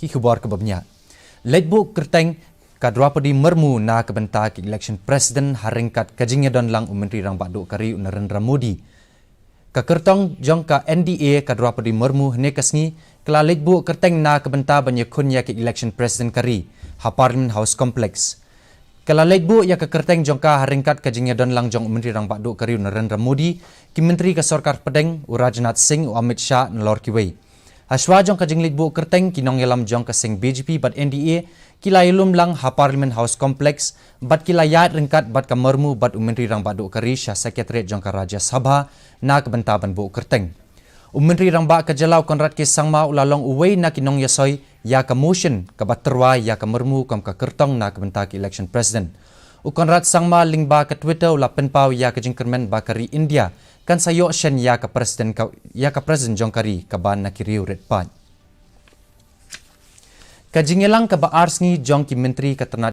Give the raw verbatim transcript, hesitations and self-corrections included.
Ki khubor kaba bniah. Leit buh kyrteng ka Droupadi Murmu na ka bynta ka election president ha ryngkat ka jingïadon lang u Myntri Rangbah Duh ka ri u Narendra Modi. Ka kyrtong jong ka N D A ka Droupadi Murmu hynne ka sngi ka la leit buh kyrteng na ka bynta ban ïakhun ïa ka election president ka ri ha Parliament House Complex. Ka la leit buh ïa ka kyrteng jong ka ha ryngkat ka jingïadon lang jong u Myntri Rangbah Duh ka ri u Narendra Modi, ki Myntri ka Sorkar Pdeng, u Rajnath Singh, u Amit Shah, nalor kiwei. Hashwa jong ka jingleit buh kyrteng, ki nongïalam jong ka seng B J P bad N D A ki la ïalum lang ha Parliament House Complex bad ki la ïaid ryngkat bad ka Murmu bad u Myntri Rangbah Duh ka ri sha Secretariat jong ka Rajya Sabha na ka bynta ban buh kyrteng. U Myntri Rangbah ka jylla u Conrad K Sangma u la long uwei na ki nongïasoi ïa ka motion kaba tyrwa ïa ka Murmu kum ka kyrtong na ka bynta ka election president. U Conrad Sangma lyngba ka Twitter u la pynpaw ïa ka jingkyrmen ba ka ri India kan sa ïoh shen ïa ka president ka, ïa ka president jong ka ri kaba na ki riew rit paid. Ka jingïalang kaba ar sngi jong ki Myntri ka tnat